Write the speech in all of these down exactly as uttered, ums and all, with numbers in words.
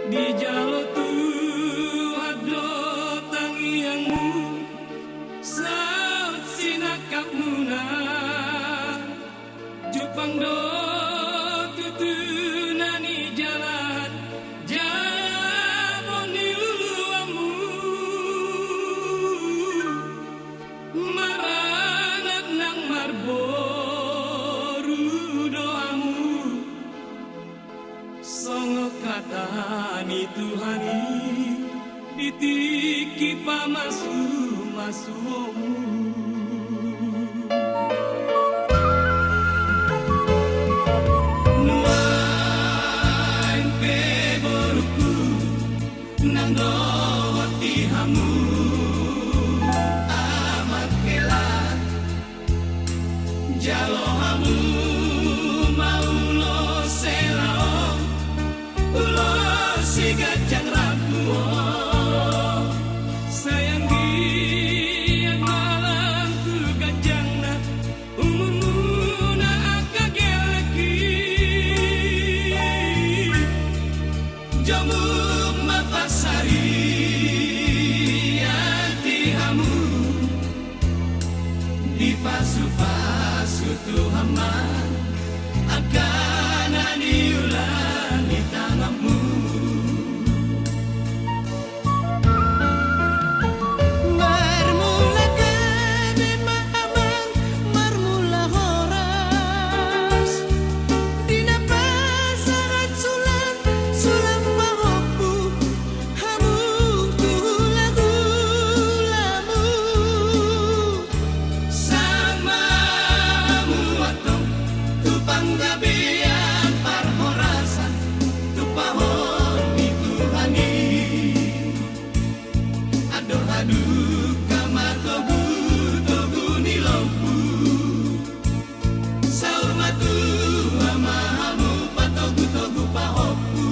Dijalo Tuhan do tangiangmu, saut sinangkapmuna. Jumpang do tutu na nijalahan, jala boi ni luluanmu. Maranak nang marboru do hamu. Songon hata ni Tuhan i di tingki pamasumasuonmu. Nuaeng pe borungku, nang dohot di hamu amang hela, jalo hamu ma ulos hela on, ulos si ganjang rambu on. Sai anggiat ma lam tu ganjangna umurmuna angka gellek i. Jomuk ma pansarian di hamu, dipasupasu Tuhan ma angka na niula ni tanganmu. Marmula gabe ma amang, marmula horas. Di na pasahat sulang, sulang pahompu, hamu tu hulahulamu. Sahat ma hamu antong tu panggabean parhorasan, tu pahompu ni Tuhan i. Andor haduka ma togutogu ni lombu. Saur matua ma hamu patogutogu pahompu.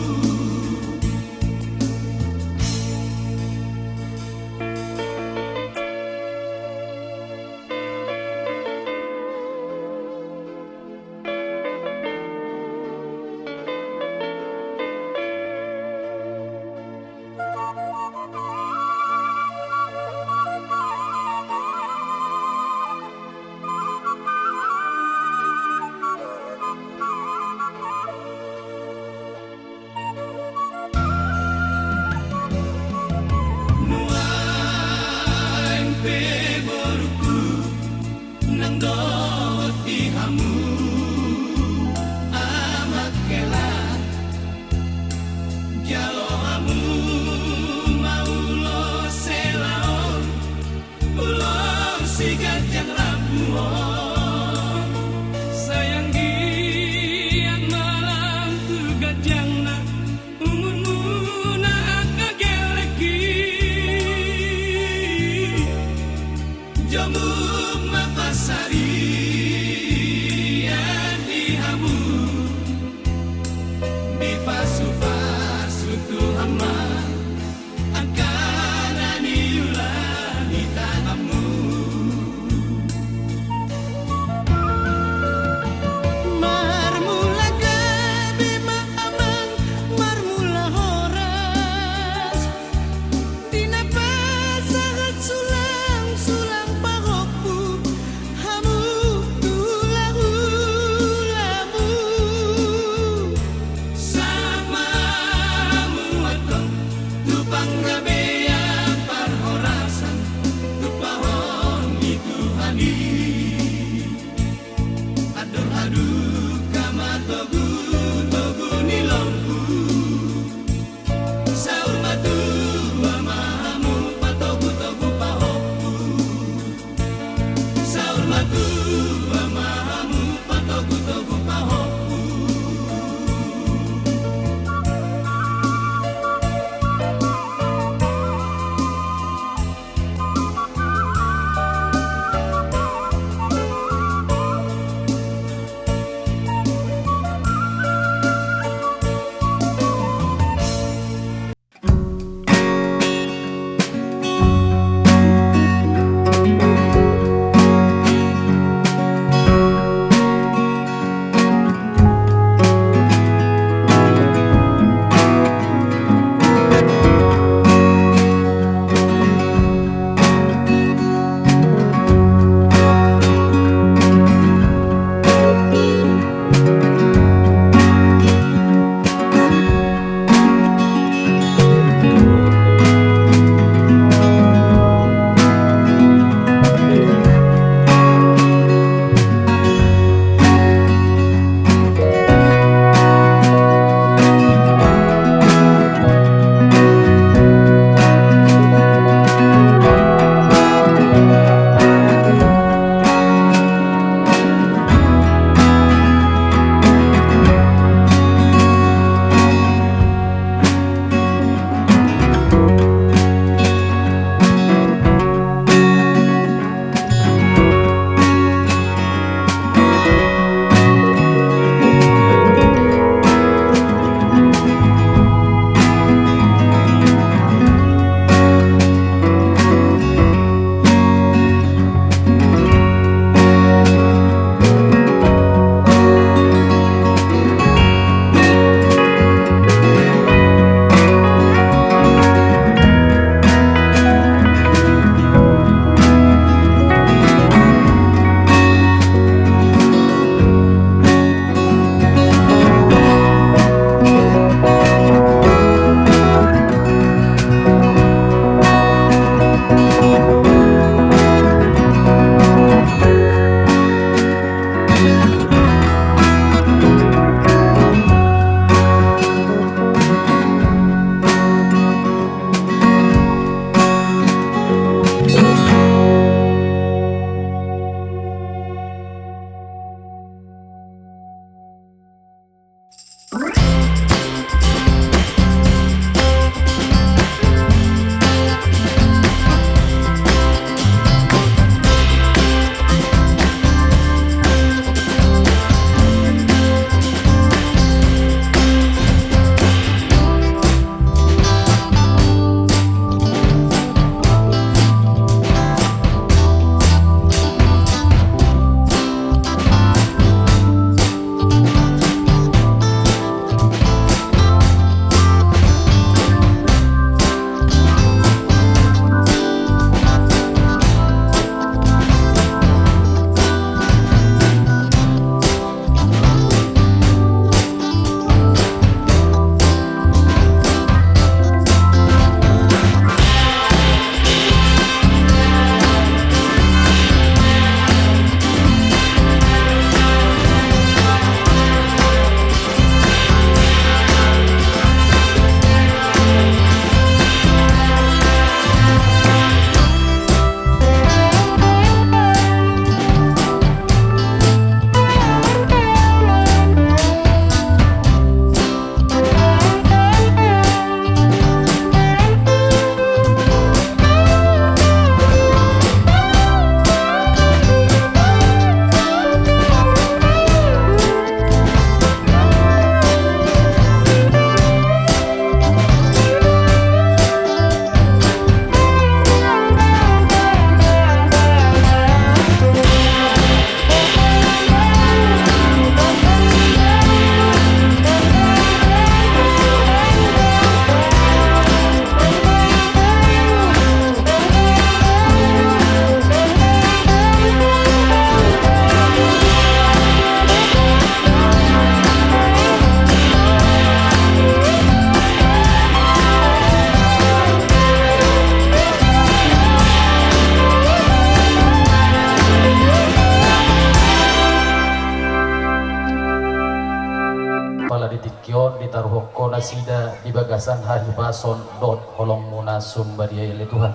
Ala di tingki on ditaruhon Ho nasida di bagasan hahipason dohot holong-Mu na sumbadia i ale Tuhan.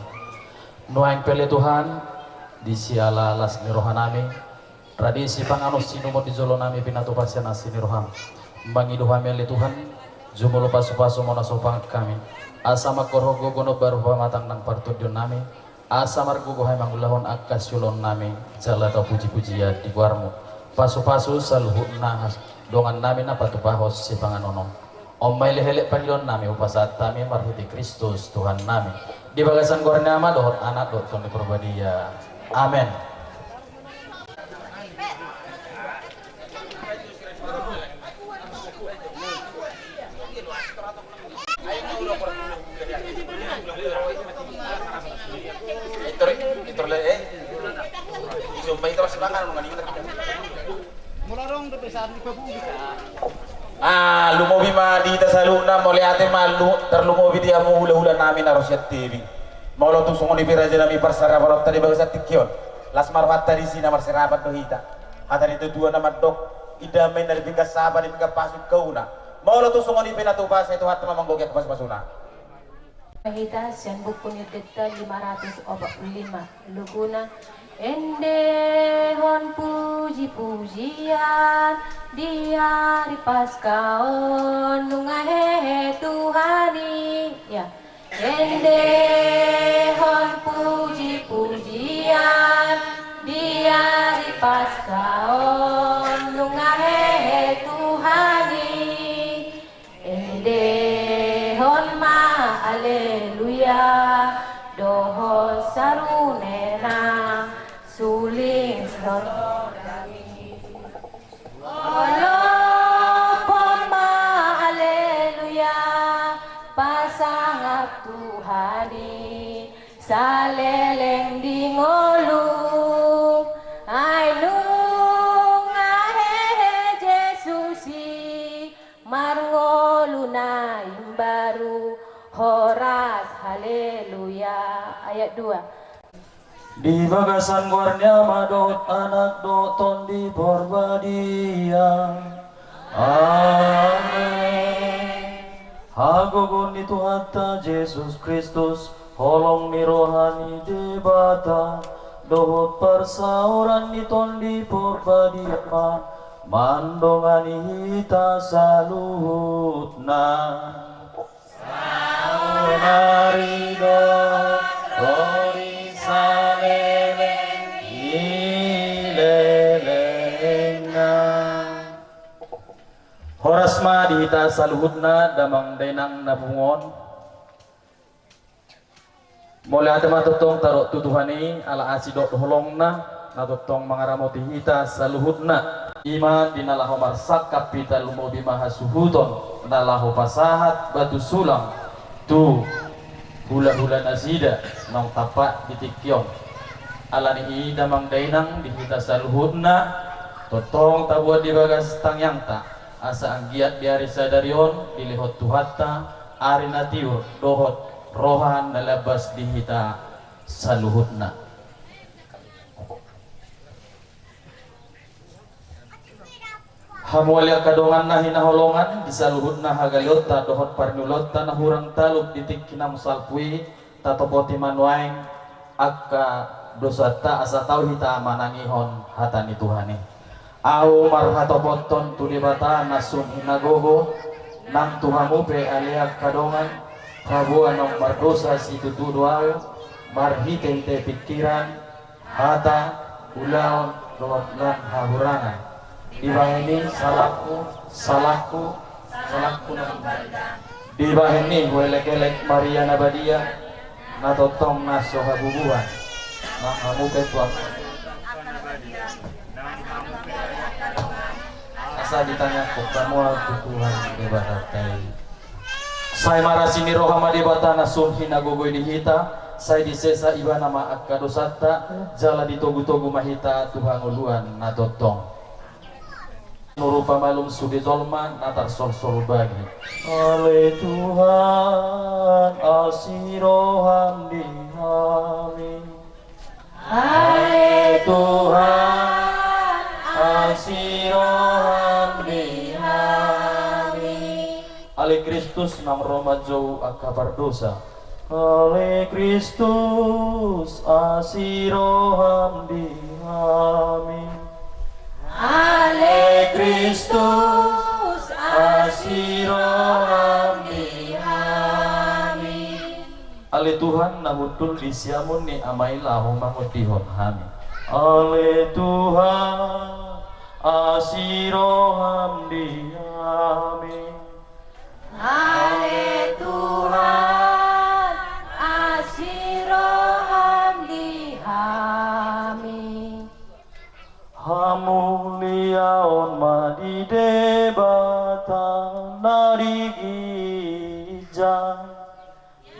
Nuaeng pe ale Tuhan, di siala las ni rohanami, tradisi panganon sinumon di jolonami pinatupa sian asi ni roham. Mangido hami ale Tuhan, jumolo pasu-pasu-Mu na so hupangan hami. Asa mangkorhon gogo na baru pamatang nang partondionnami, asa margogo hami mangulahon angka siulaonnami, jala tapuji-pujian di goar-Mu. Pasu-pasu saluhutna dongannami na patupahon sipanganon on. On ma i lehelek pangidoannami hupasahat hami marhite Kristus Tuhannami. Di bagasan goar ni Ama dohot Anak dohot Tondi Porbadia. Amen. Ah, lumobi ma di hita saluhutna, mauliate ma lu-, tarlumobi di hamu hula-hulanami na ro sian Tebi. Molo tung songon i pe rajanami parserapanonta di bagasan tingki on, las ma rohanta disi na marserapan do hita. Hata ni natuatua na mandok, inda ma inna di pinggan sapa, di pinggan pasu ingkon ula. Molo tung songon i pe natupa, sai Tuhanta ma manggohi angka pasu-pasuna. Hita sian buku ni Undenta lima ratus opat pulu lima, luguna: Endehon puji-pujian di ari Paska on, nunga hehe Tuhan i. Ya. Endehon puji-pujian di ari Paska on, nunga hehe Tuhan i. Endehon ma aleluya dohot sarune na suling sorga. Olophon ma aleluya, pasangap Tuhan i saleleng di ngolu. Ai nunga hehe Jesus i, marngolu na imbaru, horas haleluya. Ayat dua. Di bagasan goar ni Ama dohot Anak dohot Tondi Porbadia. Amen. Hagogoon ni Tuhanta Jesus Kristus, holong ni roha ni Debata, dohot parsaoran ni Tondi Porbadia ma mandongani hita saluhutna. Saonari do ro di saleleng ni lelengna. Horas ma di hita saluhutna, damang dainang na pungu on. Mauliate ma tongtong tadok tu Tuhan i ala asi dohot holongna na tongtong mangaramoti hita saluhutna. I ma di na laho marsangkap hita, lumobi ma hasuhuton na laho pasahat batu sulang tu hulahula nasida naung tampak di tingki on. Alani i damang dainang di hita saluhutna, tongtong taboan di bagas tangiangta, asa anggiat di ari sadari on dilehon Tuhanta ari na tiur dohot roha na lambas di hita saluhutna. Hamu ale angka dongan na hinaholongan, di saluhutna hagaleonta dohot parniulaonta na hurang talup di tingki na salpu i, tatopoti ma nuaeng angka dosanta asa tau hita manangihon hata ni Tuhan i. Ahu marhatopothon tu Debata na sun hinagogo, nang tu hamu pe ale angka dongan, paboa naung mardosa situtu do ahu, marhitehite pingkiran, hata, ulaon, dohot lan hahurangan. Dibahen i salangku, salangku, salangku na, dibahen i huelekelek Maria na badia, na tongtong na so habubuhan. Nang hamu pe tu angka, asa ditangiangkon hamu ahu tu Tuhan Debatanta i. Sai marasi ni roha ma Debata na sun hinagogo i di hita, sai disesa Ibana ma angka dosanta, jala ditogutogu ma hita tu hangoluan na tongtong. Nurupa malum sude jolma na tarsolsol bagi. Ale Tuhan, asi roham di hami. Ale Tuhan, asi roham di hami. Ale Kristus, naung ro manjou angka pardosa. Ale Kristus, asi roham di hami. Ale Kristus, asi roham di hami. Ale Tuhan, na hundul di siamun ni Ama i laho mangondihon hami. Ale Tuhan, asi roham di hami. Ale Tuhan, asi roham di hami. Hamuliaon ma di Debata na di ginjang.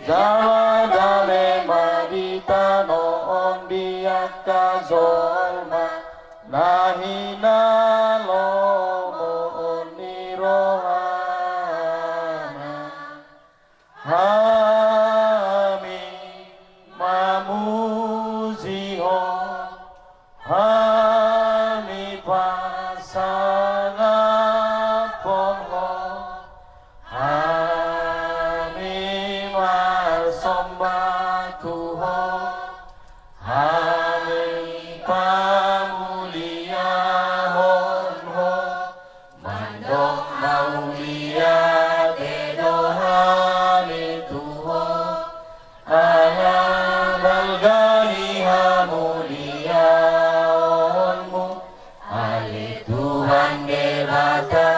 Jala dame ma di tano on di angka jolma na hinalomohon ni rohana. Hami mamuji Ho, hami pasangaphon Ho, hami marsomba tu Ho, hami pamuliahon Ho. Mandok mauliate do hami tu Ho, ala balga ni hamuliaonMu. Ale Tuhan Debata,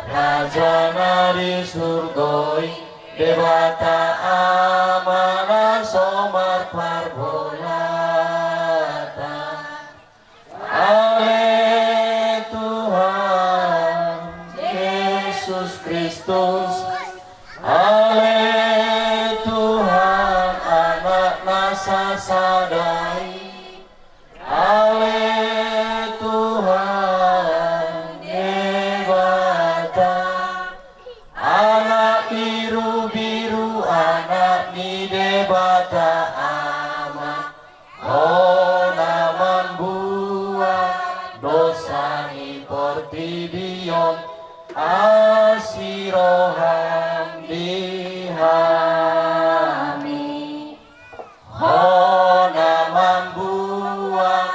Raja na di surgo i, Debata Ama na so marparbolatan. Ale Tuhan Jesus Kristus, ale Tuhan Anak na sasada i, ale Tuhan Debata, Anak birubiru, Anak ni Debata Ama. Ho na mambuat dosa ni portibi on, asi roham di hami. Ho na mambuat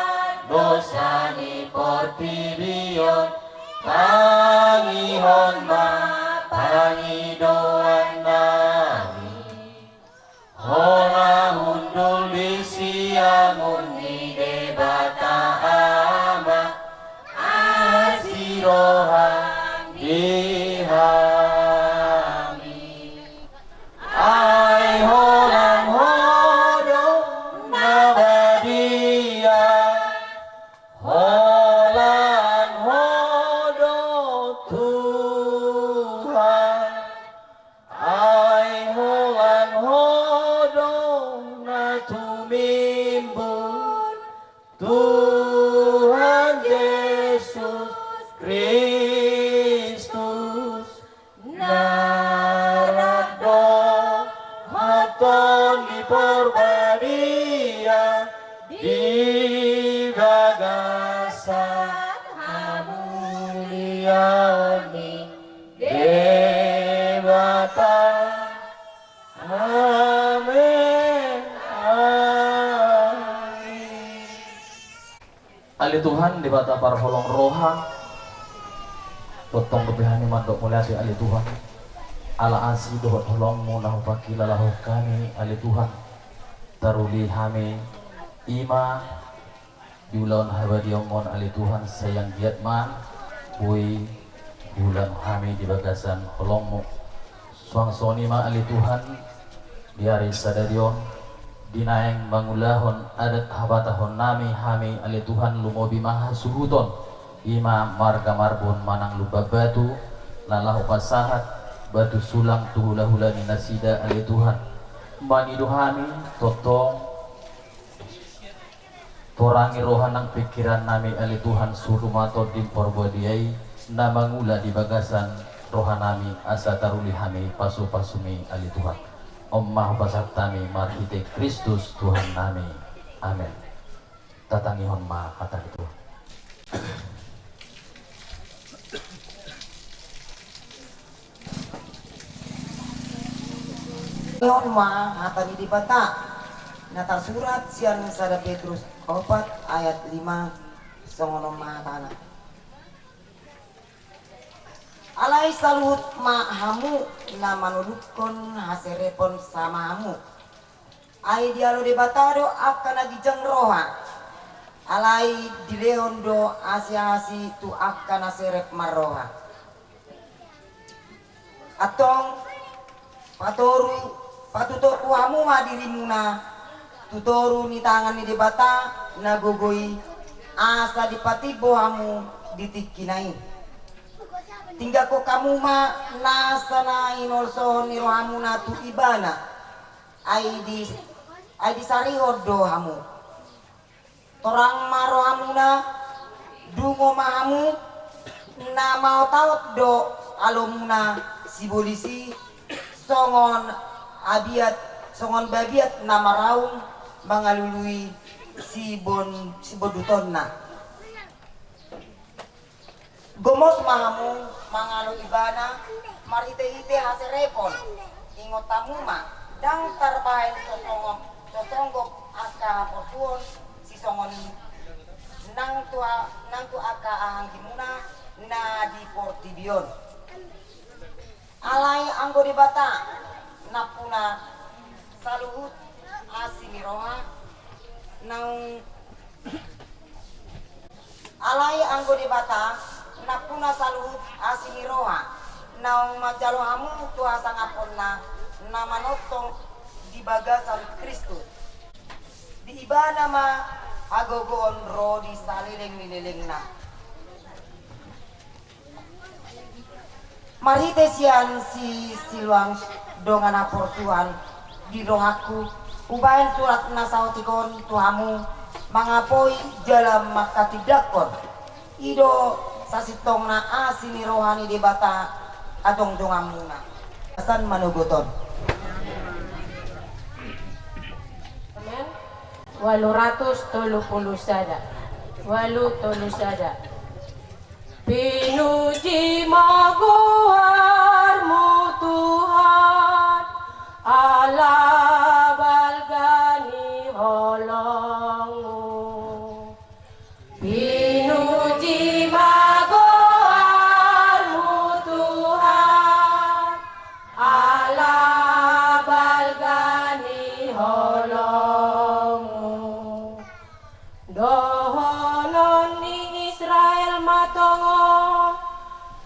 dosa ni portibi on, tangihon ma pangidoannami. Ho na hundul di siamun ni Debata Ama, asi roham di hami. Ai holan Ho do na badia, holan Ho do Tuhan. Ai holan Ho do na tumimbul, Tuhan Jesus Kristus, na rap dohot Tondi Porbadia di bagasan hamuliaon ni Debata. Amen. Amen. Ale Tuhan, Debata parholong roha, tongtong dope hami mandok mauliate, ale Tuhan, ala asi dohot holongMu na hupangkilalahon hami, ale Tuhan. Taruli hami, i ma di ulaon habadiaon on, ale Tuhan, sai anggiat ma boi huula hami di bagasan holongMu. Suang songon i ma, ale Tuhan, di ari sadari on, di naeng mangulahon adat habatahonnami hami, ale Tuhan, lumobi ma hasuhuton, i ma marga Marbun manang Lumban Batu, na laho pasahat batu sulang tu hulahula ni nasida, ale Tuhan. Mangido hami, tongtong torangi roha nang pingkirannami, ale Tuhan, solu ma Tondi Porbadia i na mangula di bagasan rohanami, asa taruli hami pasupasuMi, ale Tuhan. On ma hupasahat hami marhite Kristus Tuhannami. Amen. Tatangihon ma hata ni Tuhan. On ma hata ni Debata na tarsurat sian sada Petrus opat ayat lima, songon on ma hatana. Alai saluhut ma hamu na manolukhon haserepon sama hamu. Ai dialo Debata do angka na ginjang roha. Alai dilehon do asi-asi tu angka na serep marroha. Antong patoru, patutoru hamu ma dirimuna tu toru ni tangan ni Debata na gogo i, asa dipatimbo hamu di tingkina i. Tinggalhon hamu ma nasa na hinolsohon ni rohamuna tu Ibana, ai di, ai disarihon do hamu. Torang ma rohamuna, dungo ma hamu, na maotaot do alomuna sibolis i, songon abiat, songon babiat na maraung mangalului sibon, sibondutonna. Gomos ma hamu mangalo Ibana marhite-hite haserepon. Ingot hamu ma, ndang tarbahen sosonggop, sosonggop angka haporsuon sisongon i, nang tu a-, nang tu angka ahanggimuna na di portibi on. Alai anggo Debata nampuna saluhut asi ni roha naung, alai anggo Debata nampuna saluhut asi ni roha naung manjalo hamu tu hasangaponna na manongtong di bagasan Kristus. Di Ibana ma hagogoon ro di saleleng ni lelengna. Marhite sian si Siluang dongan haporsuan di rohangku, hubahen surat na saotik on tu hamu, mangapoi jala manghatindanghon. I do sasintongna asi ni roha ni Debata, antong jongjongmuna. San manogot on. Amen. Ualu ratus tolu pulu sada. Ualu tolu sada. Pinuji ma goarMu Tuhan, ala balga ni holongMu. Pinuji ma goarMu Tuhan, ala balga ni holongMu. Dohonon ni Israel ma tongon,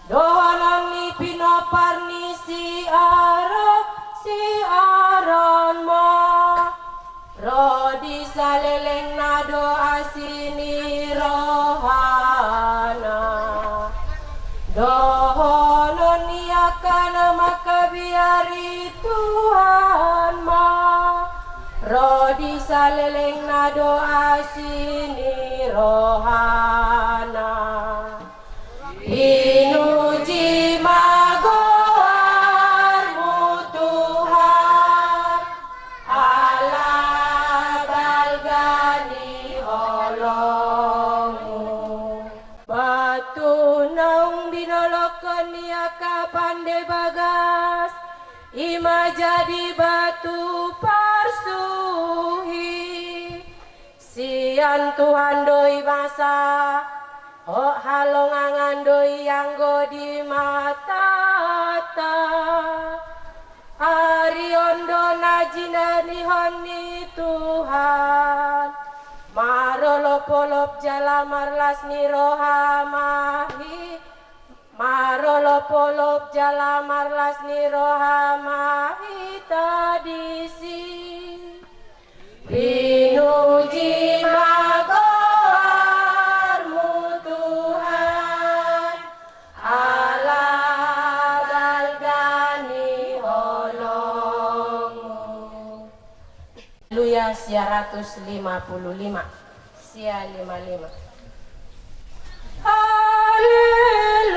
dohonon ni pinompar ni si Aron, si Aron ma. Ro di salelengna do asi ni rohana. Dohonon ni angka na mangkabiari Tuhan ma. Ro di salelengna do asi ni rohana. Pinuji ma goarMu Tuhan, ala balga ni holongMu. Batu naung binolongkon ni angka pande bagas, i ma jadi batu parsuhi. Sian Tuhan do i basa, hot halongangan do i anggo di matanta. Ari on do na jinadihon ni Tuhan, marolopolop jala marlas ni roha ma hi-, marolopolop jala marlas ni roha ma hita disi. Pinuji ma goarMu Tuhan, ala balga ni holongMu. Haleluya, sia ratus lima pulu lima. Sia lima lima. Haleluya,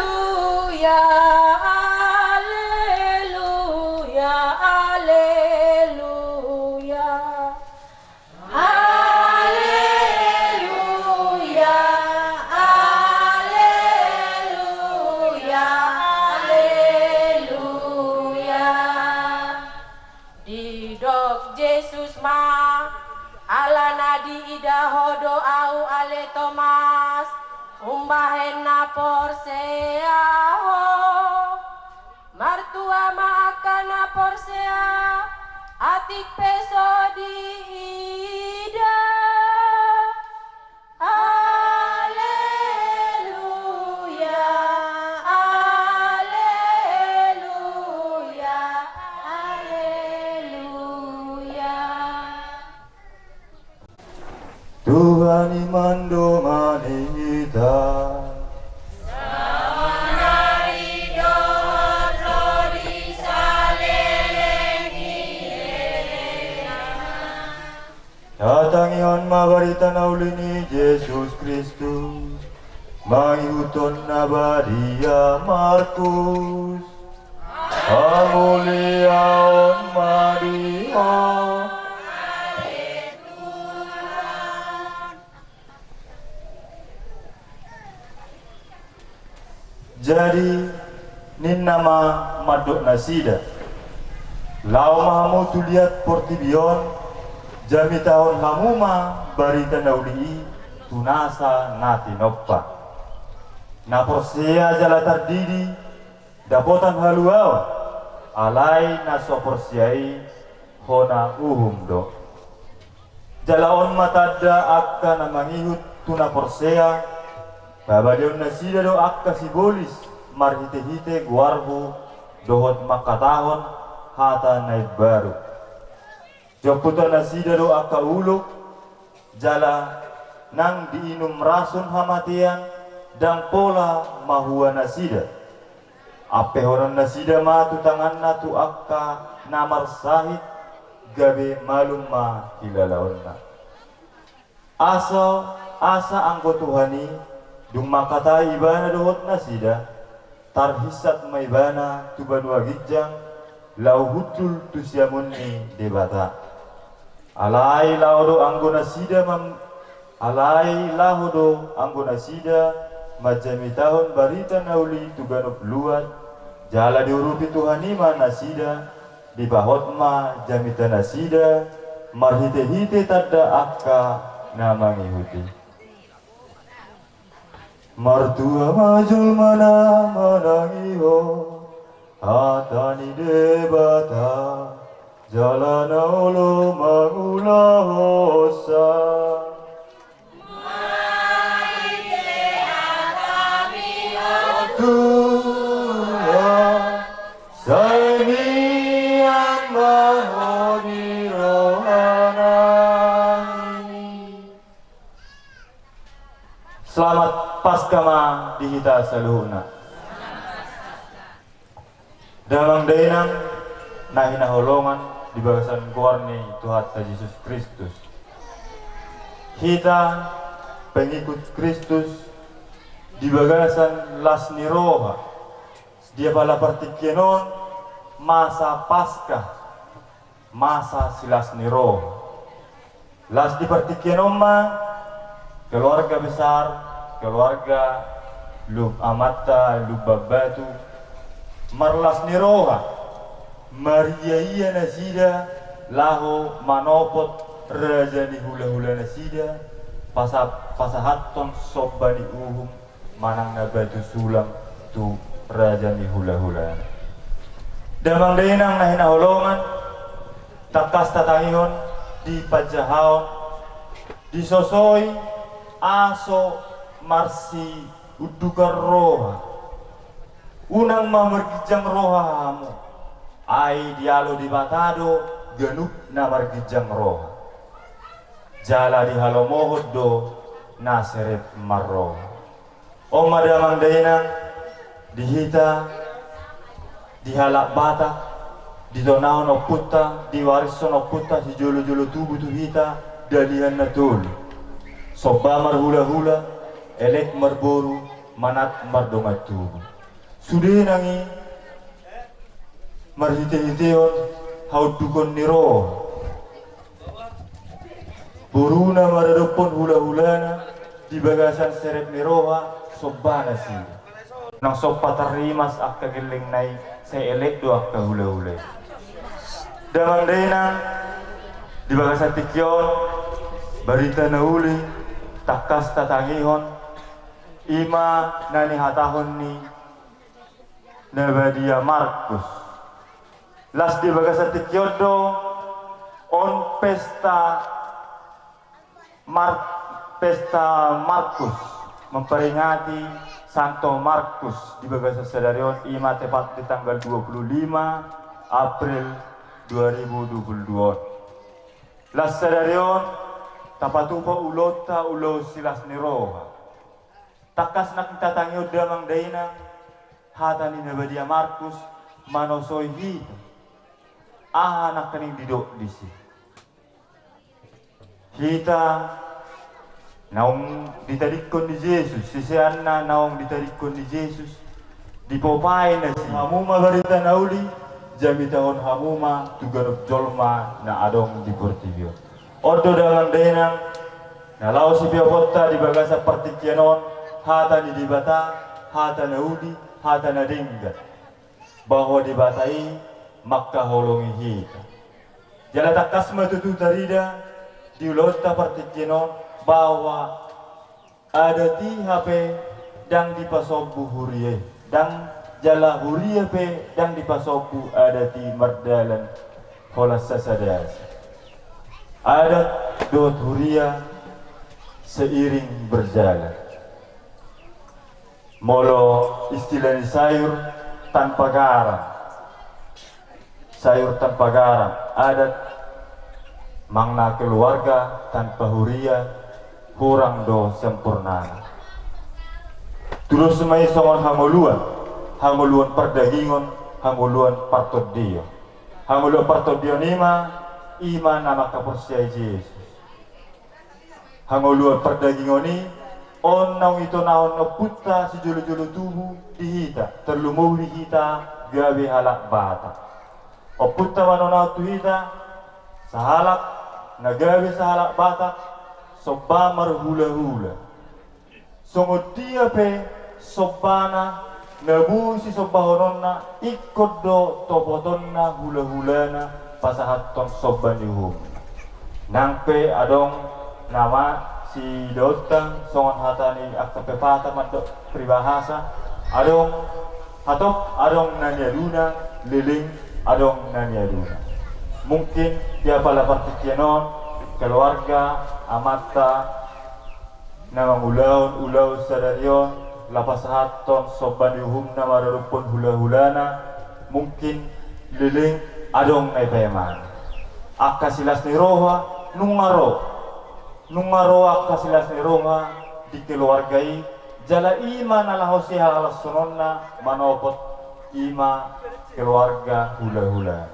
haleluya, haleluya. Haleluya, haleluya, haleluya. Di Diida ho do ahu ale Tomas, umbahen na porsea ho. Martua ma angka na porsea, atik pe so diida. Aleluya, aleluya, aleluya. Tuhan i mandongani hita. Saonari dohot ro di saleleng ni lelengna. Tatangihon ma barita na uli ni Jesus Kristus mangihuthon na badia Markus. Hamuliaon ma di ho. Jadi ninna ma mandok nasida: Laho ma hamu tu liat portibi on, jamitahon hamu ma barita na uli i tu nasa na tinompa. Na porsea jala tardidi dapotan haluaon, alai na so porsea i hona uhum do. Jala on ma tanda angka na mangihut tu na porsea: Pabalihon nasida do angka sibolis marhitehite goarhu dohot mangkatahon hata na imbaru. Jomputan nasida do angka ulok, jala nang diinum rasun hamatean, ndang pola mahua nasida. Ampehonon nasida ma tu tanganna tu angka na marsahit, gabe malum ma hilalaonna. Asa, asa anggo Tuhan i, dung mangkatai ibana dohot nasida, tarhinsat ma ibana tu banua ginjang, laho hundul tu siamun ni Debata. Alai laho do anggo nasida mam-, alai laho do anggo nasida manjamitahon barita na uli tu ganup luat, jala diurupi Tuhan i ma nasida, dipahot ma jamita nasida marhitehite tanda angka na mangihut i. Martua ma jolma na manangihon hata ni Debata, jala na olo mangulahonsa. Tuhan, sai mian ma ho di roha nami. Selamat Paskah ma di hita saluhutna. Damang dainang na hinaholongan di bagasan goar ni Tuhanta Jesus Kristus. Hita pengikut Kristus di bagasan las ni roha, di apala partingkian on masa Paskah, masa silas ni roha. Las di partingkian on ma keluarga besar, keluarga Lub-, Amanta Lumban Batu, marlas ni roha, mariaia nasida laho manopot raja ni hulahula nasida, pasa-, pasahathon somba ni uhum manang na batu sulang tu raja ni hulahula. Damang dainang na hinaholongan, tangkas tatangihon di panjahaon, disosoi aso marsiundukan roha. Unang ma marginjang roha hamu, ai dialo Debata do ganup na marginjang roha. Jala dihalomohon do na serep marroha. On ma damang dainang, di hita, di halak Batak, ditonahon ompunta, diwarishon ompunta sijolojolo tubu tu hita, dalihan na tolu. Somba marhulahula, elek marboru, manat mardongan tubu. Sude nang i marhitehiteon haundukon ni roha. Boruna maradophon hulahulana di bagasan serep ni roha, somba nasida. Nang somba tarrimas angka gellengna i, sai elek do angka hulahula i. Damang dainang, di bagasan tingki on, Barita na uli tangkas tatangihon, i ma na nihatahon ni na badia Markus. Las di bagasan tingki on do, on pesta Mar-, pesta Markus, memperingati Santo Markus di bagasan sadari on, i ma tepat di tanggal dua puluh lima April dua ribu dua puluh dua on. Las sadari on, tapatupa ulaonta ulaon silas ni roha. Tangkas nangkin tatangihon damang dainang, hata ni na badia Markus, manosoi hita. Aha nangkining didok disi? Hita naung ditadingkon ni Jesus, siseanna naung ditadingkon ni Jesus, dipopai na si hamu ma barita na uli, jamitahon hamu ma tu ganup jolma na adong di portibi on. On do damang dainang, na laho sipioponta di bagasan partingkian on, hata ni Debata, hata na uli, hata na denggan. Bahwa Debata i mangkaholongi hita. Jala tangkas ma tutu tarida di ulaonta partingkian on, bahwa adat i hape ndang dipasombu huria i, ndang, jala huria pe ndang dipasombu adat i mardalan holan sasada asa. Adat dohot huria seiring berjalan. Molo istilah ni sayur tanpa garam. Sayur tanpa garam, adat manang keluarga tanpa huria, hurang do sempurnana. Tudos ma i songon hangoluan, hangoluan pardagingon, hangoluan partondion. Hangoluan partondion i ma, i ma na mangkaporseai Jesus. Hangoluan pardagingon i, on naung itonahon ompunta sijolojolo tubu di hita, tarlumobi hita gabe halak Batak. Ompunta manonahon tu hita, sahalak na gabe sahalak Batak, somba marhulahula. Songon dia pe sombana, na boi sisombahononna, ingkon do topotonna hulahulana pasahathon somba ni uhum. Nang pe adong na masidaonta songon hata ni angka pepatah mandok peribahasa, adong hatop adong na niaduna, leleng adong na niaduna. Mungkin di apala partingkian on, keluarga, amanta, na mangulahon ulaon sadari on, laho pasahathon somba ni uhumna maradophon hulahulana, mungkin leleng adong na ipaimana. Angka silas ni roha nunga ro, nunga ro angka silas ni roha di keluarga i, jala i ma na laho sihalashononna manopot i ma keluarga hulahula.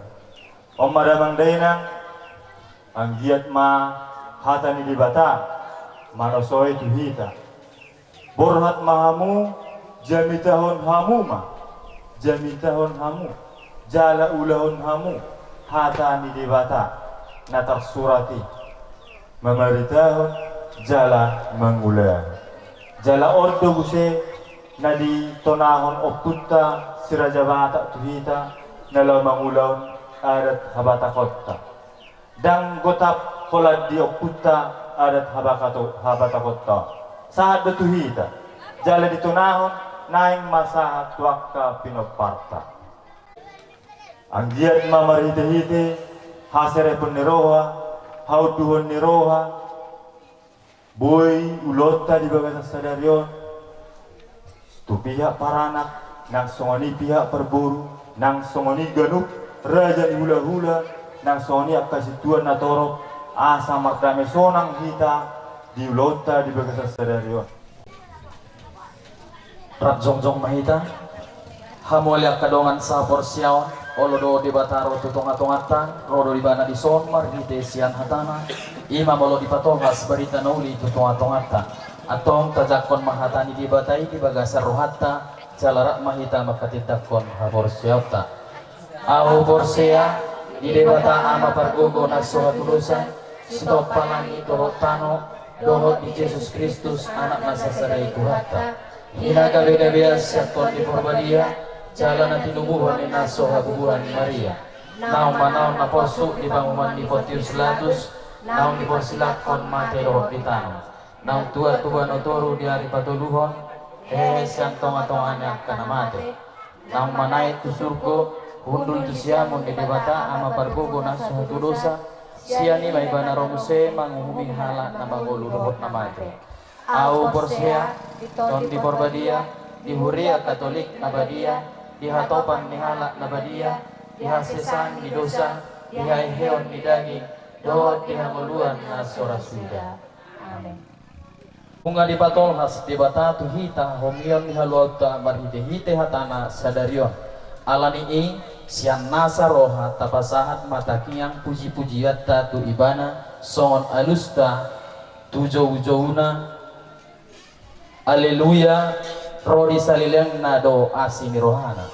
On ma damang dainang, anggiat ma hata ni Debata manosoi tu hita. Borhat ma hamu, jamitahon hamu ma, jamitahon hamu, jala ulahon hamu hata ni Debata na tarsurat i, mamaritahon jala mangulahon. Jala on do muse na ditonahon ompunta si Raja Batak tu hita, na laho mangulahon adat habatakonta. Ndang gotap holan di ompunta adat habakato-, habatakonta. Sahat do tu hita. Jala ditonahon naeng ma sahat tu angka pinomparta. Anggiat ma marhitehite haserepon ni roha, haunduhon ni roha, boi ulaonta di bagasan sadari on, tu pihak paranak, nang songon i pihak parboru, nang songon i ganup raja ni hulahula, nang songon i angka sintua na torop, asa mardame sonang hita di ulaonta di bagasan sadari on. Rap jongjong ma hita. Hamu ale angka dongan sahaporseaon, olo do Debata ro tu tongatonganta, ro do Ibana dison marhite sian hatana, i ma molo dipatolhas barita na uli tu tongatonganta. Antong tajangkon ma hata ni Debata i di bagasan rohanta, jala rap ma hita manghatindanghon haporseaonta. Ahu porsea di Debata Ama Pargogo na so hatudosan, sitompa langit dohot tano, dohot di Jesus Kristus, Anak na sasada i Tuhanta, i na gabegabean sian Tondi Porbadia, jala na tinubuhon ni na so habubuhan ni Maria, naung manaon na porsuk di panguhuman ni Pontius Latus, naung diporsilakhon mate dohot di tano, naung tuat tu banua toru di ari patoluhon, hehe sian tongatonga ni angka na mate, naung manaek tu surgo, hundul tu siamun ni Debata Ama pargogo na so hatudosan, sian i ma ibana ro muse manguhumi halak na mangolu dohot na mate. Ahu porsea di Tondi Parbadia, di huria Katolik na badia, di hatopan ni halak na badia, di hasesaan ni dosa, di haheheon ni daging, dohot di hangoluan na so ra suda. Amen. Nunga dipatolhas Debata tu hita hahomion ni haluaonta marhitehite hatana sadari on. Alani i, sian nasa roha tapasahat ma tangiang pujipujianta tu Ibana songon alusta tu joujouna. Aleluya, ro di salelengna do asi ni rohana.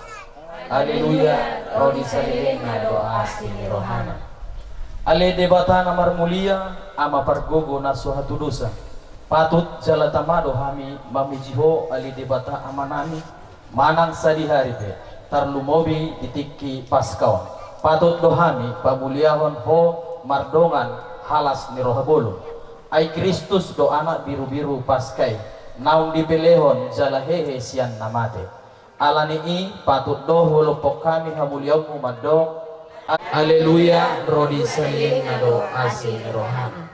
Aleluya, ro di salelengna do asi ni rohana. Ale Debata na marmulia, Ama pargogo na so hatudosan, patut jala tama do hami mamuji Ho, ale Debata Amanami, manang sadihari pe, tarlumobi di tingki Paska on. Patut do hami pamuliahon Ho mardongan halas ni roha bolon. Ai Kristus do anak birubiru Paska i, naung dipelehon jala hehe sian na mate. Alani i patut do huolophon hami hamuliaonmu mandok: Aleluya, ro di salelengna do asi ni rohana.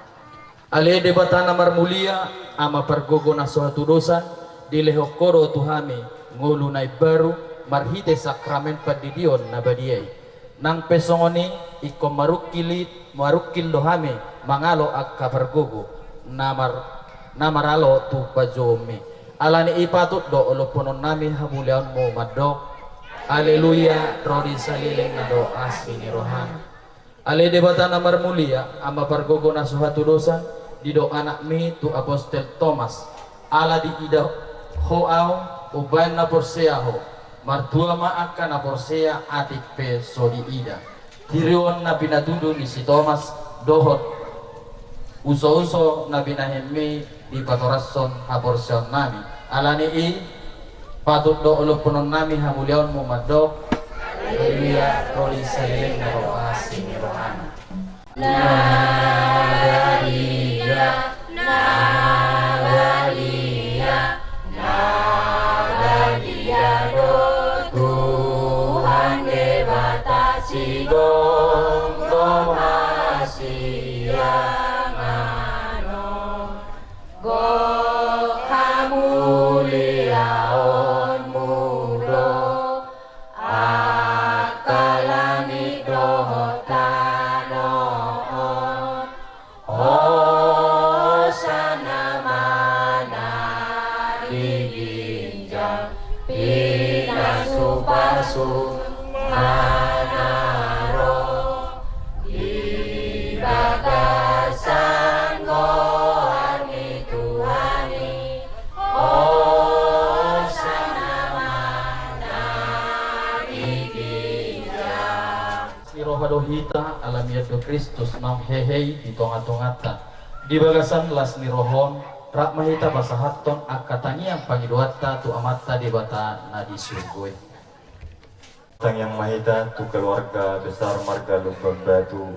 Ale Debata na marmulia, Ama pargogo na so hatudosan, dilehon Ho do tu hami ngolu na imbaru marhite sakramen pandidion na badia i. Nang pe songon i, ingkon marungkil i, marungkil do hami mangalo angka pargogo na mar-, na maralo tu panjouonmi. Alani i patut do olophonon nami hamuliaonmu mandok: Aleluya, ro di salelengna do asi ni rohana. Ale Debata na marmulia, Ama pargogo na so hatudosan, didok anakmi tu apostel Tomas: Ala diida Ho ahu, umbahen na porsea Ho, martua ma angka na porsea atik pe so diida. Tiruon na pinatudu ni si Tomas dohot usouso na binahenmi dipatorashon haporseaon nami. Alani i patut do olophonon nami hamuliaonmu mandok: Aleluya, ro di salelengna do asi ni rohana. Na badia, na badia, na badia do Tuhan Debata sigomgom hasiangan on. Gok hamuliaonmu do angka langit dohot tano on. Hosana ma na di ginjang, pinasupasu ma na ro di bagasan goar ni Tuhan i. Hosana ma na di ginjang. Las ni roha do hita ala mian do Kristus naung hehe i di tongatonganta. Di bagasan las ni roha on, rap ma hita pasahathon angka tangiang pangidoanta tu Amanta Debata na di surgo i. Tangiang ma hita tu keluarga besar marga Lumban Batu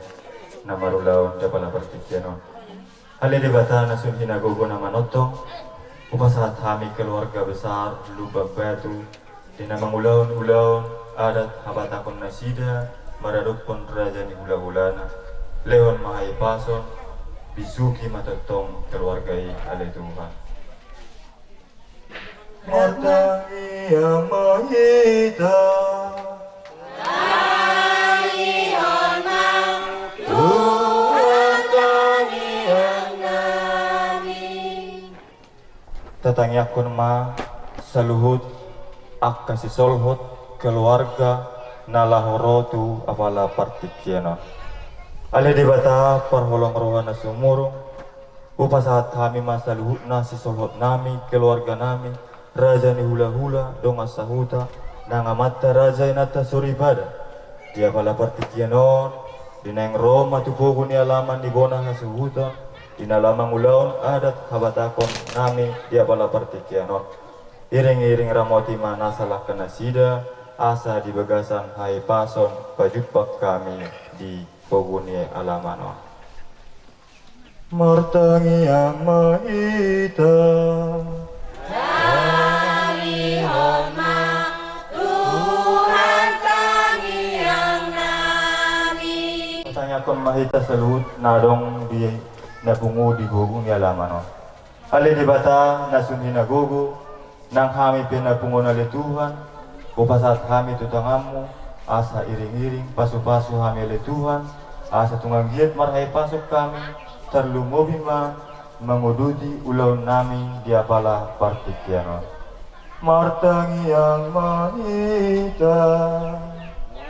na marulaon di apala partingkian on. Ale Debata na sun hinagogo na manongtong, hupasahat hami keluarga besar Lumban Batu di na mangulahon ulaon adat habatahon nasida maradophon raja ni hulahulana. Lehon ma hahipason, bisuhi ma tongtong keluarga i, ale Tuhan. Martangiang ma hita. Tangiang ma Tuhan, tangiang nami. Tatangiangkon ma saluhut angka sisolhot keluarga na laho ro tu apala partingkian on. Ale Debata parholong roha na sumurung, hupasahat hami ma saluhutna sisolhot nami, keluarga nami, raja ni hulahula, dongan sahuta, nang amanta raja, inanta soripada, di apala partingkian on, di naeng ro ma tu pogu ni alaman ni bona hasuhuton, di na laho mangulahon adat habatahon nami di apala partingkian on. Iring-iring ramoti ma nasa langka nasida, asa di bagasan hahipason pajumpang hami di pogu ni alaman on. Martangiang ma hita. Tangihon ma Tuhan tangiang nami. Tangiangkon ma hita saluhut na adong di na pungu di gogo ni alaman on. Ale Debata na sun hinagogo, nang hami pe na punguon ale Tuhan, hupasahat hami tu tanganmu, asa iring-iring, pasu-pasu hami ale Tuhan, asa tung anggiat marhahipason hami, tarlumobi ma manguduti ulaon nami di apala partingkian on. Martangiang ma hita.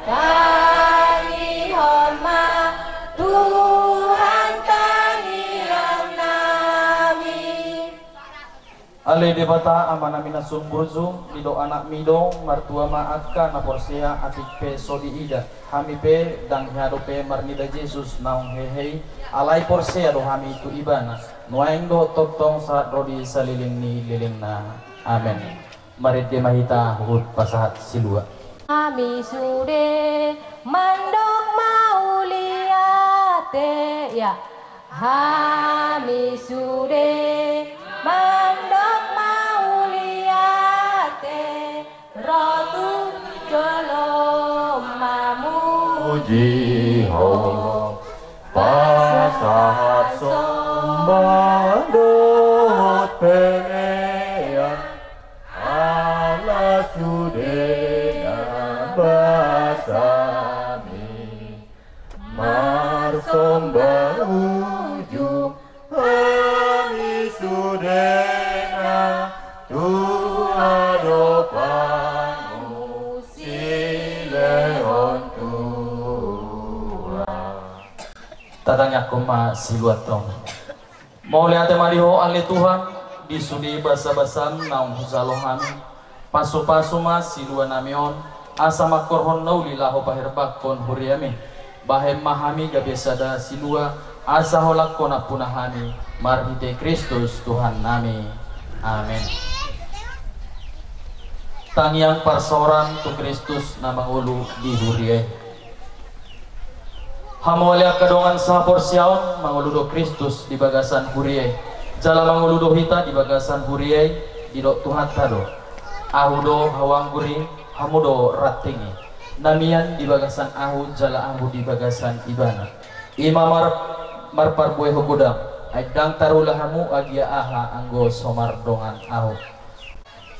Tangihon ma Tuhan tangiang nami. Ale Debata Amanami na sun burju, didok Anakmi do, martua ma angka na porsea atik pe so diida. Hami pe, ndang hea dope marnida Jesus naung hehe i, alai porsea do hami tu Ibana, nuaeng dohot tongtong sahat ro di saleleng ni lelengna. Amen. Marende ma hita huhut pasahat silua. Hami sude mandok mauliate, ya. Hami sude mandok mauliate, ro tu jolom mamuji Ho, pasahat somba dohot pelean, ala sude na basami. Marsomba ujung hami sudena tu adopanmu silehon Tuhan. Tatangiangkon ma siluanta on. Mauliate ma di Ho ale Tuhan, di sude basabasam naung hujalo hami. Pasupasu ma siluanami on, asa mangkorhon na uli laho paherbangkon huriami. Bahen ma hami gabe sada silua, asa holangkon ampuna hami, marhite Kristus Tuhannami. Amen. Tangiang parsaoran tu Kristus na mangolu di huria i. Hamu ale angka dongan sahaporseaon, mangolu do Kristus di bagasan huria i. Jala mangolu do hita di bagasan huria i, didok Tuhanta do: Ahu do hau anggur i, hamu do ranting i. Na mian di bagasan Ahu, jala Ahu di bagasan Ibana. I ma mar-, marparbuehon godang, ai ndang tarula hamu agia aha anggo so mardongan Ahu.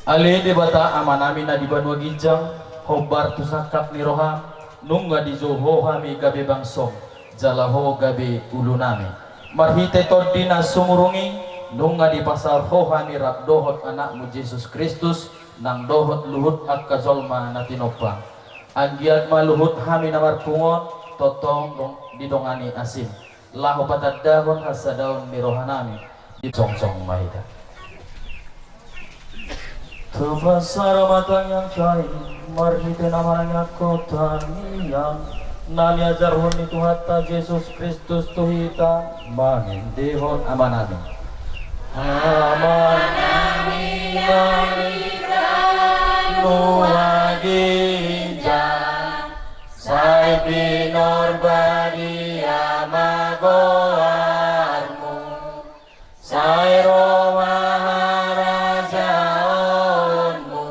Ale Debata Amanami na di banua ginjang, hombar tu sangkap ni roham, nunga dijou Ho hami gabe bangsom, jala Ho gabe ulunami. Marhite Tondi na sumurung i, nunga dipasaor Ho hami rap dohot Anakmu Jesus Kristus, nang dohot luhut angka jolma na tinompa. Anggiat ma luhut hami na marpungu on, tongtong dong-, didongani asi. Laho patandahon hasadaon ni rohanami, dijongjong ma hita. Tapasada ma tangiangta i, marhite na manangiangkon tangiang na niajarhon ni Tuhanta Jesus Kristus tu hita, mangendehon Amanami. Amanami na di banua ginjang, sai pinarbadia ma goarmu, sai ro ma harajaonmu,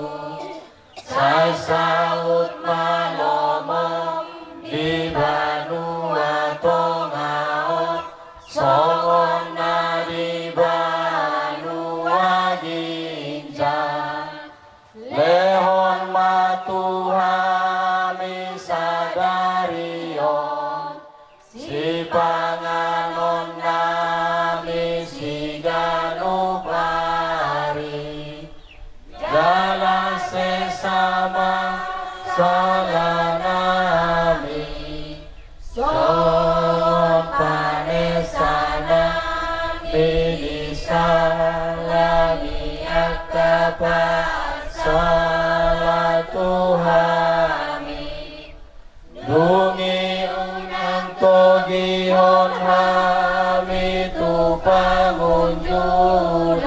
sai saut ma lomo di banua tonga on, songon na di banua ginjang. Lehon ma tu hami sadari on sipanganon nami siganup ari, jala sesa ma sala nami, songon panesa nami di sala ni angka parsala tu hami. Dung i unang togihon hami tu pangunjunan,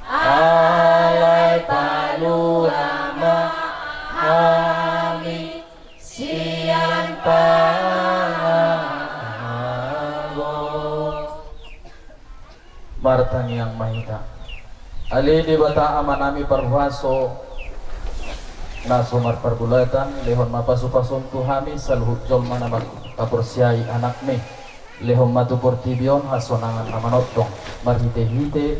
alai palua ma hami sian pangago. Martangiang ma hita. Ale Debata Amanami parhuaso, na so marparbulatan, lehon ma pasu-pasum tu hami saluhut jolma na manghaporseai Anakmi. Lehon ma tu portibi on hasonangan na manongtong, marhite-hite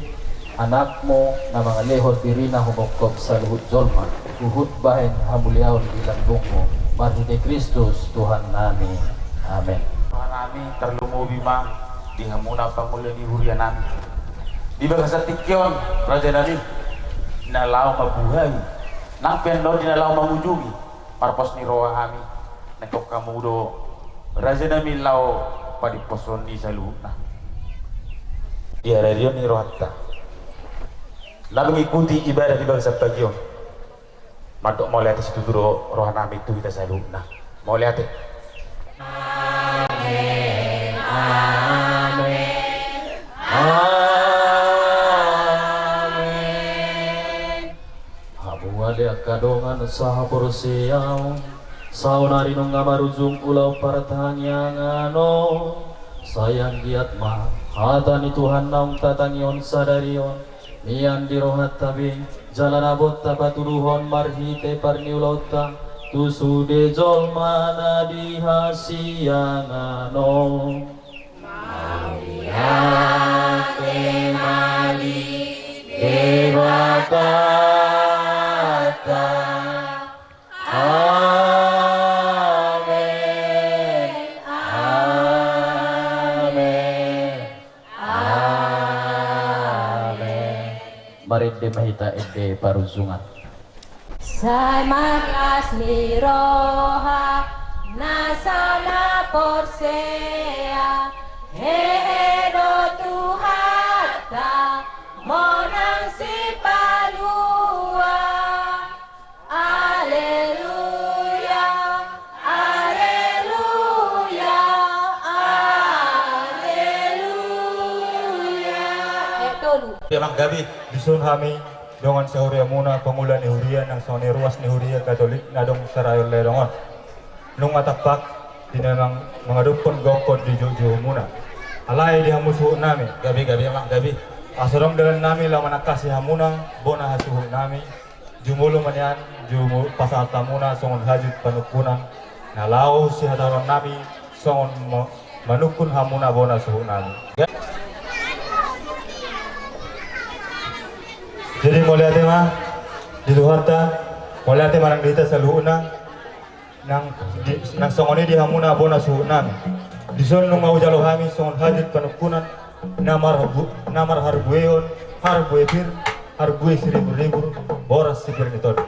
Anakmu na mangalehon dirina humongkop saluhut jolma, huhut bahen hamuliaon di lambungmu, marhite Kristus Tuhannami. Amen. Tuhanami, tarlumobi ma di hamuna pangula ni hurianami. Di bagasan tingki on, rajanami, na laho mambuhai, nang pe annon di na laho mangujungi, marpos ni roha hami, nangkok hamu do, rajanami, laho padimposhon ni saluhutna. Di hararion ni rohanta, na mengikuti ibadah di bagasan pagi on. Mandok mauliate situtu do rohanami tu hita saluhutna. Mauliate. Amen, amen, amen. Hamu ale angka dongan sahaporseaon, saonari nunga marujung ulaon partangiangan on. Sai anggiat ma hata ni Tuhan naung tatangihon sadari on, mian di rohanta be, jala na boi tapatuduhon marhite parniulaonta tu sude jolma na di hasiangan on. Mauliate ma di Debata. Amen, amen, amen. Marende ma hita ende parujungan. Sai marlas ni roha na sahala porsea, hehe do Tuhanta monang sipalua. Aleluya, aleluya, aleluya. Ayat tolu. Dia manggabe. Dison hami dongan sahuriamuna, pangula ni huria nang songon i ruas ni huria Katolik na adong sarayon ledong on. Nunga tampak di na mangadophon gokhon di joujoumuna. Alai di hamu suhutnami. Gabe, gabe, amang, gabe. Asa adong dalannami laho manangkasi hamuna, bona hasuhutnami. Jumolo ma nian, jumolo pasahat hamuna songon hajut panungkunan na laho sihatahononnami songon ma-, manungkun hamuna bona suhutnami. Jadi mauliate ma di Tuhanta, mauliate ma nang di hita saluhutna. Nang di, nang songon i di hamuna bona suhutnami. Dison nunga hujalo hami songon hajut panungkunan na marbu-, na marharbuehon, harbue pir, harbue siribur-ribur, boras sipir ni tondi.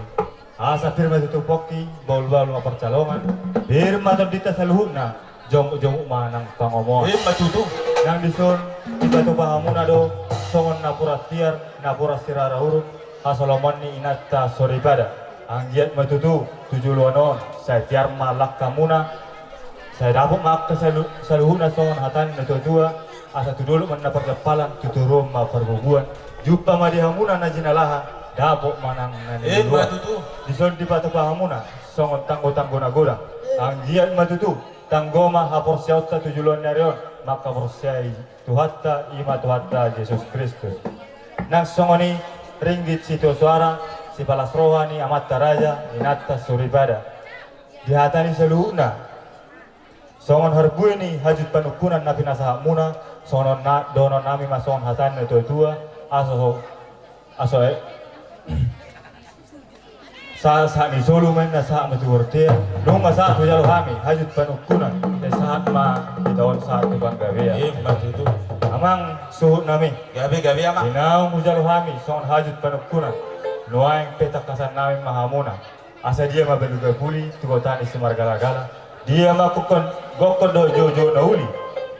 Asa pir ma tutu pongki, bahul-bahul ma parcalongan, pir ma tondinta saluhutna, jonguk-jonguk ma nang pangomoan. Ima tutu. Nang dison dipatupa hamuna do songon napuran tiar, napuran sirara uruk, hasoloman ni inanta soripada. Anggiat ma tutu tu joloan on sai tiar ma langkamuna, sai dapot ma angka salu-, saluhutna songon hata ni natuatua, asa tu dolok ma na parjampalan, tu toruan ma parbobuan. Jumpa ma di hamuna na jinalahan, dapot ma nang na niluluan. Ima tutu. Dison dipatupa hamuna songon tanggotanggo na godang. Anggiat ma tutu tanggo ma haporseaonta tu joloan ni ari on, mangkaporseai Tuhanta, ima Tuhanta Jesus Kristus. Nang songon i ringgit sitio soara, sipalas roha ni amanta raja, inanta soripada. Di hata ni saluhutna, songon harbue ni hajut panungkunan na pinasahatmuna, songon na, dohononnami ma songon hata ni natuatua, asa so, asa e, Sahat, sahat ni solu ma inna, sahat ma tu bontean. Nunga sahat hujalo hami hajut panungkunan, sai sahat ma hita on sahat tu panggabean. Ima tutu. Amang suhutnami. Gabe, gabe, amang. Di naung hujalo hami songon hajut panungkunan, nuaeng pe tangkasannami ma hamuna. Asa dia ma Balu Gabuli tu kota ni Simargalagala. Dia ma gokhon, gokhon dohot joujou na uli.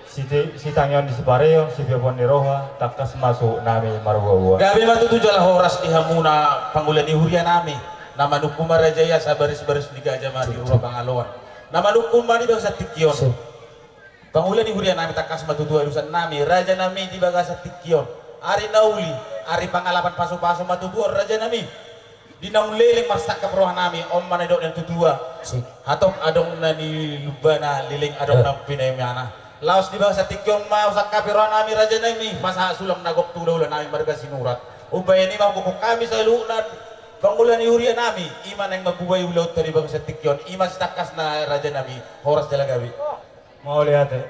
Site-, sitangion ni sipareon, sipeopon ni roha, tangkas ma suhutnami marboaboa. Gabe ma tutu jala horas di hamuna pangula ni hurianami. Na manungkun ma raja i asa baris-baris ni gaja ma di rura pangaloan. Na manungkun ma di bagasan tingki on. Pangula ni hurianami, tangkas ma tutu alusannami, rajanami, di bagasan tingki on. Ari na uli, ari pangalapan pasupasu ma tutu on, rajanami. Di naung leleng marsangkap rohanami, on ma na nidok ni natuatua. Hatop adong na nilumbana, leleng adong na pinaimana. Laos di bagasan tingki on ma husangkapi roha nami raja nami, pasahat sulang na gok tu hula-hula nami marga Sinurat. Umbahen i ma hugokhon hami saluhutna pangula ni huria nami, i ma naeng mambubai ulaonta di bagasan tingki on, i ma sitangkasna raja nami. Horas jala gabe. Mauliate.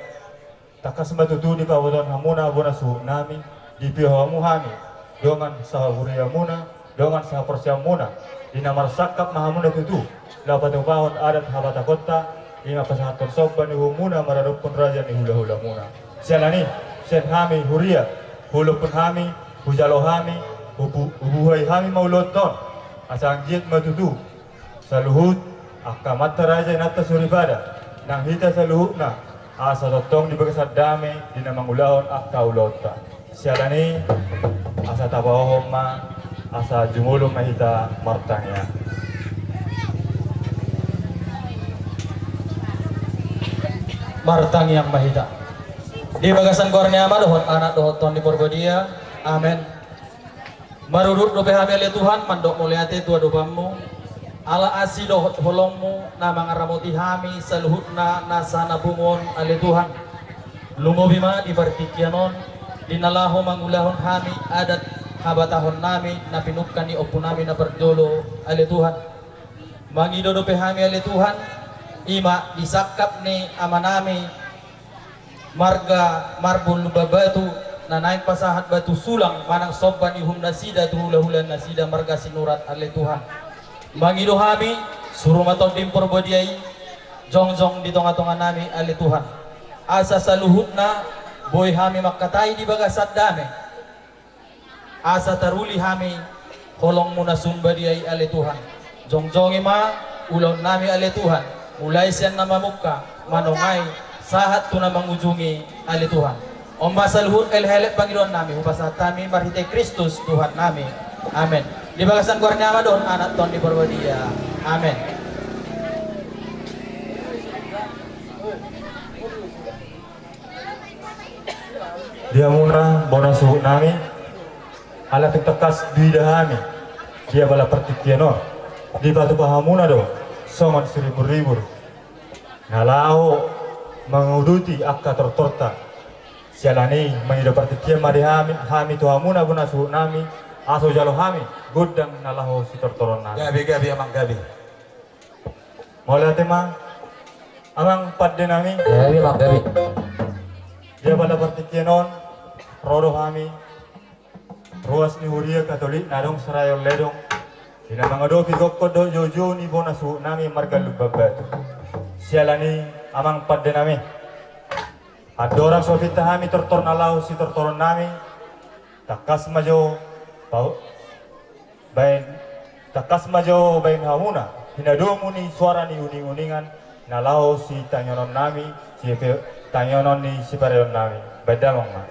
Tangkas ma tutu dipabotohon hamuna bona suhut nami, dipio hamu hami dongan sahuriamuna, dongan sahaporseaonmuna, di na marsangkap ma hamuna tutu, laho patupahon adat habatahonta, i ma pasahathon somba ni uhumuna maradophon raja ni hula-hulamuna. Siala ni i, sian hami huria, hulophon hami, hujalo hami, hubu-, hubuhai hami ma ulaonta on, asa anggiat ma tutu saluhut angka amanta raja, inanta soripada, nang hita saluhutna, asa tongtong di bagasan dame di na mangulahon angka ulaonta. Siala ni i, asa tapahohom ma, asa jumolo ma hita martangiang. Martangiang ma hita. Di bagasan goar ni Ama dohot Anak dohot Tondi Porbadia. Amen. Marudut dope hami ale Tuhan mandok mauliate tu adopanmu, ala asi dohot holongmu na mangaramoti hami saluhutna nasa na pungu on ale Tuhan. Lumobi ma di partingkian on, di na laho mangulahon hami adat habatahon nami na pinungka ni ompu nami na parjolo ale Tuhan. Mangido dope hami ale Tuhan, i ma di sangkap ni ama nami, marga Marbun Lumban Batu, na naeng pasahat batu sulang manang somba ni uhum nasida tu hula-hula nasida marga Sinurat ale Tuhan. Mangido hami, suru ma Tondi Porbadia i jongjong di tonga-tonga nami ale Tuhan. Asa saluhutna boi hami mangkatai di bagasan dame. Asa taruli hami holongmu na sun badia i ale Tuhan. Jongjongi ma ulaon nami ale Tuhan, mulai sian na mamungka, manongai, sahat tu na mangujungi ale Tuhan. On ma saluhut elek-elek pangidoan nami hupasahat hami marhite Kristus Tuhan nami. Amen. Di bagasan goar ni Ama dohot Anak Tondi Porbadia. Amen. Di hamuna bona suhut nami, ala tung tangkas diida hami di apala partingkian on, dipatupa hamuna do songon siribur-ribur na laho manguduti angka tortorta. Siala ni i mangido partingkian ma di hami, hami tu hamuna bona suhut nami, asa hujalo hami gondang na laho sitortoron nami. Gabe, gabe, amang, gabe. Mauliate ma, amang pande nami. Gabe, amang, gabe. Di apala partingkian on, ro do hami, ruas ni huria Katolik na adong Serayon Ledong, di na mangadopi gokhon dohot joujou ni bona suhut nami marga Lumban Batu. Siala ni i, amang pande nami, andorang so pinta hami tortor na laho sitortoron nami, tangkas ma jo pau- Baen, tangkas ma jo baen hamuna hinadomu ni soara ni uning-uningan na laho sitangihonon nami, sipe-, tangihonon ni sipareon nami. Baen damang ma.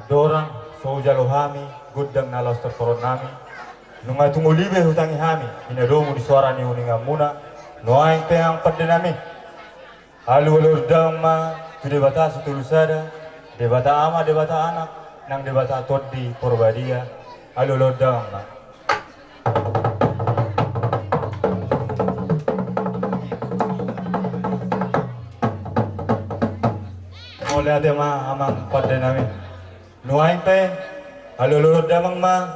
Andorang so hujalo hami gondang na laho sitortoron nami, nunga tung uli be hutangi hami hinadomu ni soara ni uninganmuna. Nuaeng pe, amang pande nami, alualuhon damang ma tu Debata Sitolusada, Debata Ama, Debata Anak, nang Debata Tondi Porbadia. Alualuhon damang ma. Mauliate ma, amang pande nami. Nuaeng pe, alualuhon damang ma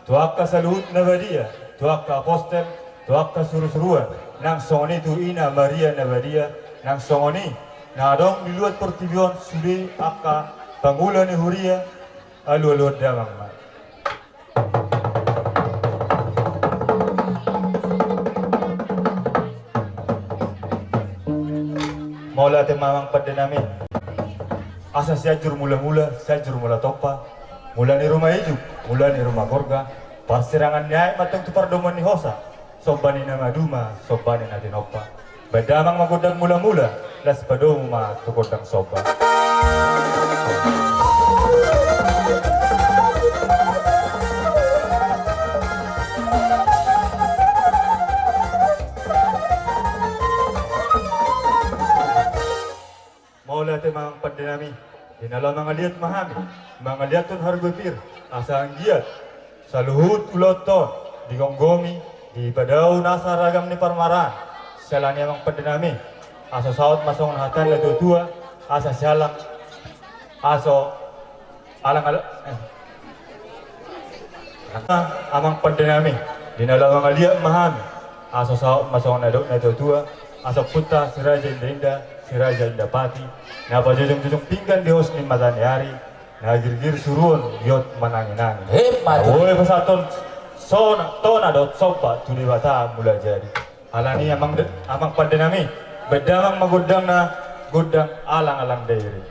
tu angka saluhut na badia, tu angka apostel, tu angka surusuruan, nang songon i tu Ina Maria na badia, nang songon i na adong di luat portibi on sude angka pangula ni huria. Alualuhon damang ma. Mauliate ma, amang pande nami. Asa Sianjur Mulamula, Sianjur Mulatompa, mula ni ruma ijuk, mula ni ruma gorga, parsirangan ni aek ma tong tu pardomuan ni hosa, somba ni na maduma, somba ni na tinompa. Baen damang ma gondang mula-mula, laos padomu ma tu gondang somba. Mauliate ma amang pande nami, di na laho mangaliat ma hami, mangaliathon harbue pir, asa anggiat saluhut ulaonta on digomgomi, dipadao nasa ragam ni parmaraan. Siala ni i amang pande nami, asa saut ma songon hata ni natua-tua, asa sialang, asa alang-alang, eh. Amang pande nami, di na laho mangaliat ma hami, asa saut ma songon na nidok ni natua-tua, asa ompunta Si Raja Inda-inda, Si Raja Indapati, na pajojong-jojong pinggan di hos ni mata ni ari, na girgir suruon giot manangi-nangi. Emma tutu. Boi pasahathon tona dohot somba tu Debata Mulajadi. Alani i amang de-, amang pande nami, baen damang ma gondangna, gondang alang-alang dairi.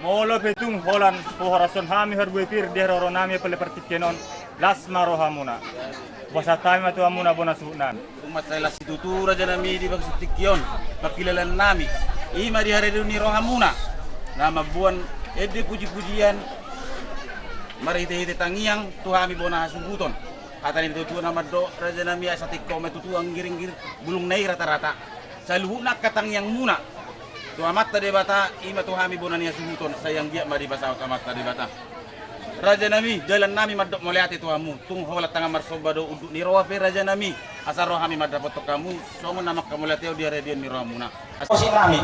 Molo pe tung holan huhorashon hami harbue pir di haroro nami pala partingkian on, las ma rohamuna. Hupasahat hami ma tu hamuna bona suhut nami. Tung mansai las situtu raja nami di bagasan tingki on pangkilalaan nami. I ma di haradeon ni rohamuna na mamboan ende puji-pujian marhite-hite tangiang tu hami bona hasuhuton. Hata ni natua-tua na mandok raja nami, asa tingko ma tutu anggiringgir bulungna i rata-rata. Saluhutna angka tangiangmuna tu Amanta Debata, i ma tu hami bona ni hasuhuton, sai anggiat ma dipasaut Amanta Debata. Raja nami, dalan nami mandok mauliate tu hamu, tung holan tangan marsomba do unduk ni roha pe raja nami, asa ro hami mandapothon hamu songon na manghamauliateon di haradeon ni rohamuna. Musik nami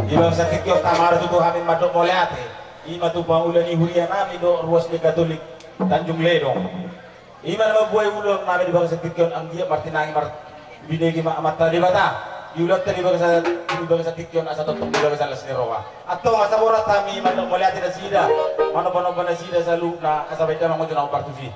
di bagasan tingki on, tama do tutu hami mandok mauliate, i ma tu pangula ni huria nami dohot ruas ni Katolik Tanjung Ledong. I ma na mambuhai ulaon nami di bagasan tingki on, anggiat martinangi marbinege ma Amanta Debata di ulaonta di bagasan, di bagasan tingki on, asa tongtong di bagasan las ni roha. Antong asa borat hami mandok mauliate nasida, manomba-nomba nasida saluhutna, asa baen damang ojo na partusi.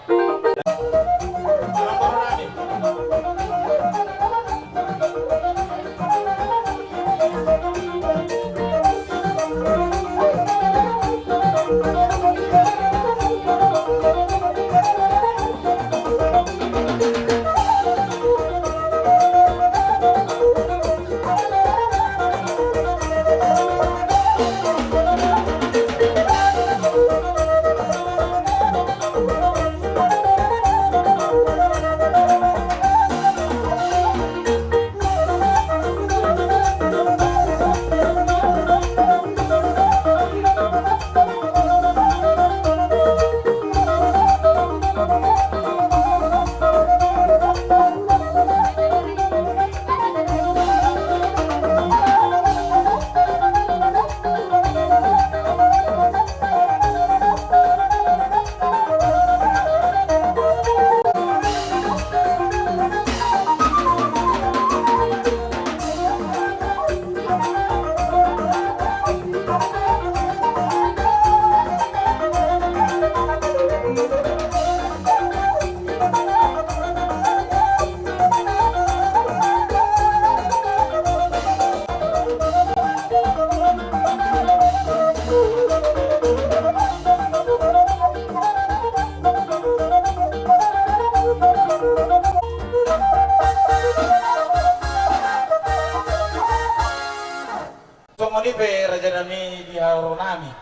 Songon i pe raja nami di haroronami.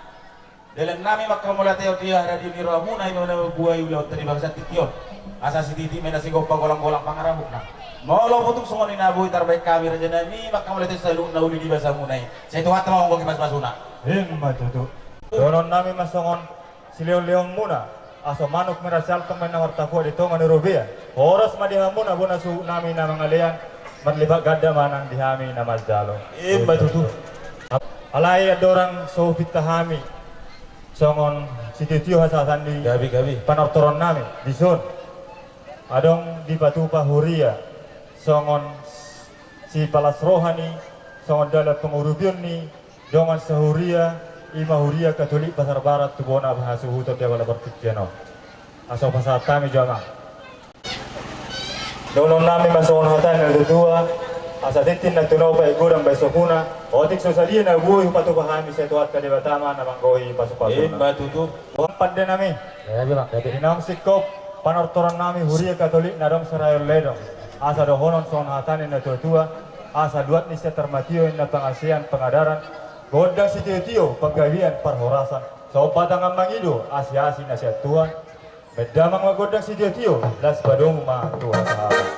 Dalan nami manghamauliatehon di haradeon ni rohamuna, i ma na mambuhai ulaonta di bagasan tingki on. Asa sititi ma na sigompa, golang-golang pangarahutna. Molo tung songon i na boi tarbahen hami raja nami manghamauliatehon saluhut na uli di basamuna i, sai Tuhanta ma manggohi pasu-pasuna. Ima tutu. Dohonon nami ma songon silehon-lehonmuna, asa manuk merah saltong ma na martapua di tonga ni robean. Horas ma di hamuna bona suhut nami na mangalean, marlipat ganda ma nang di hami na manjalo. Ima tutu. Alai andorang so hupinta hami songon sitio-tio hasahatan ni Gabi, gabi. Panortoron nami dison, adong dipatupa huria songon sipalas roha ni, songon dalan pangurupion ni dongan sahuria, i ma huria Katolik Pasar Barat tu bona hasuhuton di abala partingkian on. Asa hupasahat hami jo, amang. Dohonon nami ma songon hata ni natuatua, asa tintin na tinopa i godang bahen sopuna, otik so sadia na boi hupatupa hami, sai Tuhanta Debata ma na manggohi pasu-pasuna. Ima tutu. Boha pande nami. Gabe, amang, gabe. Di naung singkop panortoron nami huria Katolik na adong sarayon ledong, asa dohonon songon hata ni natuatua, asa luat ni sian tar mantio inna pangasean pangadaran, gondang sitio-tio panggabean parhorasan, somba tangan mangido asi-asi na sian Tuhan. Bahen damang ma gondang sitio-tio, las padomu ma tu hasahaton.